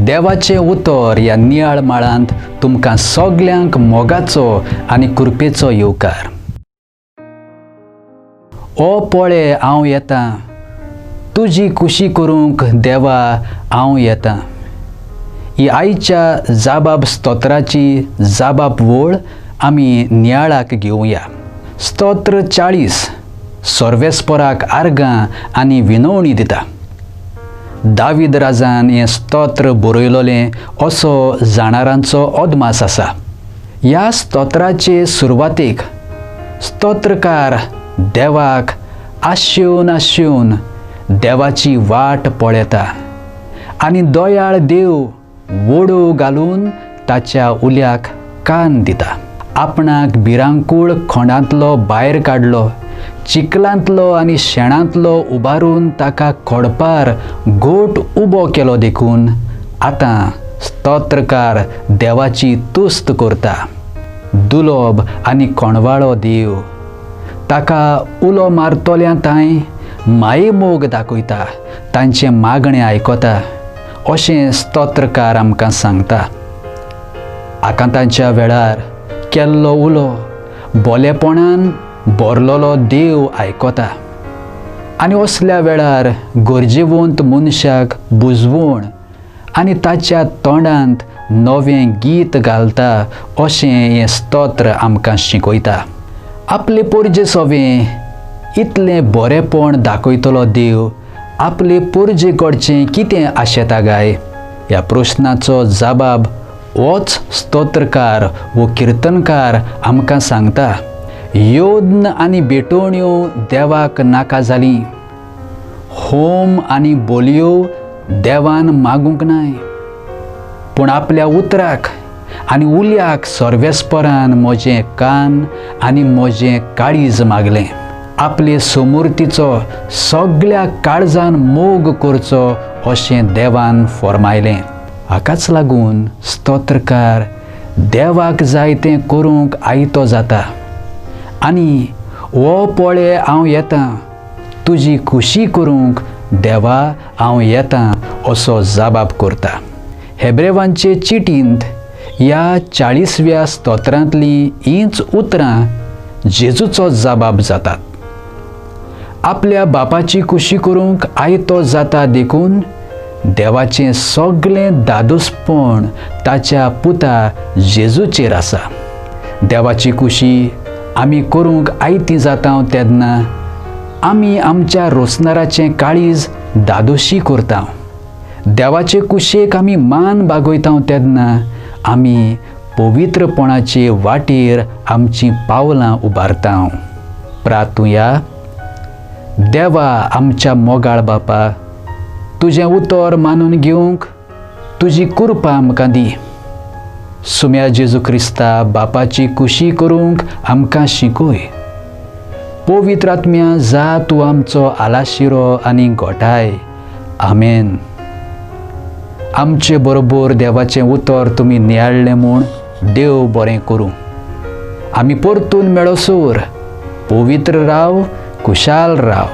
देवाचें उतर ह्या नियाळ माळांत तुमकां सगल्यांक मोगाचो आनी कृपेचो येवकार. ओ पळे हांव येता, तुजी खुशी करूंक देवा हांव येता. ही आयच्या जाबाब स्तोत्राची जाबाब वळ आमी नियाळाक घेवया. स्तोत्र 40 सर्वेस्पराक आर्गां आनी विनवणी दिता. दावीद राजान हें स्तोत्र बरयलोलें असो जाणारांचो अदमास आसा. ह्या स्तोत्राचे सुरवातेक स्तोत्रकार देवाक आशेवन आशेवन देवाची वाट पळयता आनी दयाळ देव वडो घालून ताच्या उल्याक कान दिता. आपणाक भिरांकूळ खोंडांतलो भायर काडलो, चिखलांतलो आनी शेणांतलो उबारून ताका खोडपार गोट उबो केलो देखून आतां स्तोत्रकार देवाची तुस्त करता. दुलोब आनी कोणवाळो देव ताका उलो मारतल्या तांय मायेमोग दाखयता, तांचें मागणें आयकता अशें स्तोत्रकार आमकां सांगता. आकांतांच्या वेळार केल्लो उलो बोलेपणान बोरलोलो देव आयकता आनी असल्या वेळार गरजेवंत मनशाक बुजवण आनी ताच्या तोंडांत नवें गीत घालता अशें हें स्तोत्र आमकां शिकयता. आपले पोरजे सोवें इतलें बरेंपण दाखयतलो देव आपले पोरजे कडचें कितें आशेता गाय? ह्या प्रश्नाचो जबाब होच स्तोत्रकार वो किर्तनकार आमकां सांगता. योद्न आनी भेटवण्यो देवाक नाका जाली, होम आनी बोलयो देवान मागूंक नाय, पूण आपल्या उतराक आनी उल्याक सर्वेस्परान म्हजें कान आनी म्हजें काळीज मागलें. आपले समूर्तीचो सगळ्या काळजान मोग करचो अशें देवान फॉर्मायलें. हाकाच लागून स्तोत्रकार देवाक जाय तें करूंक आयतो जाता आनी ओ पळे हांव येता, तुजी खुशी करूंक देवा हांव येता असो जबाब करता. हेब्रेवांचे चिटींत ह्या 40व्या स्तोत्रांतलीं हींच उतरां जेजूचो जबाब जातात. आपल्या बापाची खुशी करूंक आयतो जाता देखून देवाचें सगळें दादोसपण ताच्या पुता जेजूचेर आसा. देवाची खुशी आमी करूंक आयती जाता तेन्ना आमी आमच्या रोसनाराचें काळीज दादोशी करता. देवाचे कुशेक आमी मान बागयता तेन्ना आमी पवित्रपणाचे वाटेर आमचीं पावलां उबारता. प्रातुया. देवा आमच्या मोगाळ बापा, तुजें उतर मानून घेवंक तुजी कृपा आमकां दी. सुम्या जेजू क्रिस्ता बापाची खुशी करूंक आमकां शिकय. पवित्र आत्म्या जा तूं आमचो आलाशिरो आनी गोठाय. आमेन. आमचे बरोबर देवाचें उतर तुमी नियाळ्ळें म्हूण देव बरें करूं. आमी परतून मेळोसर पवित्र राव, खुशाल राव.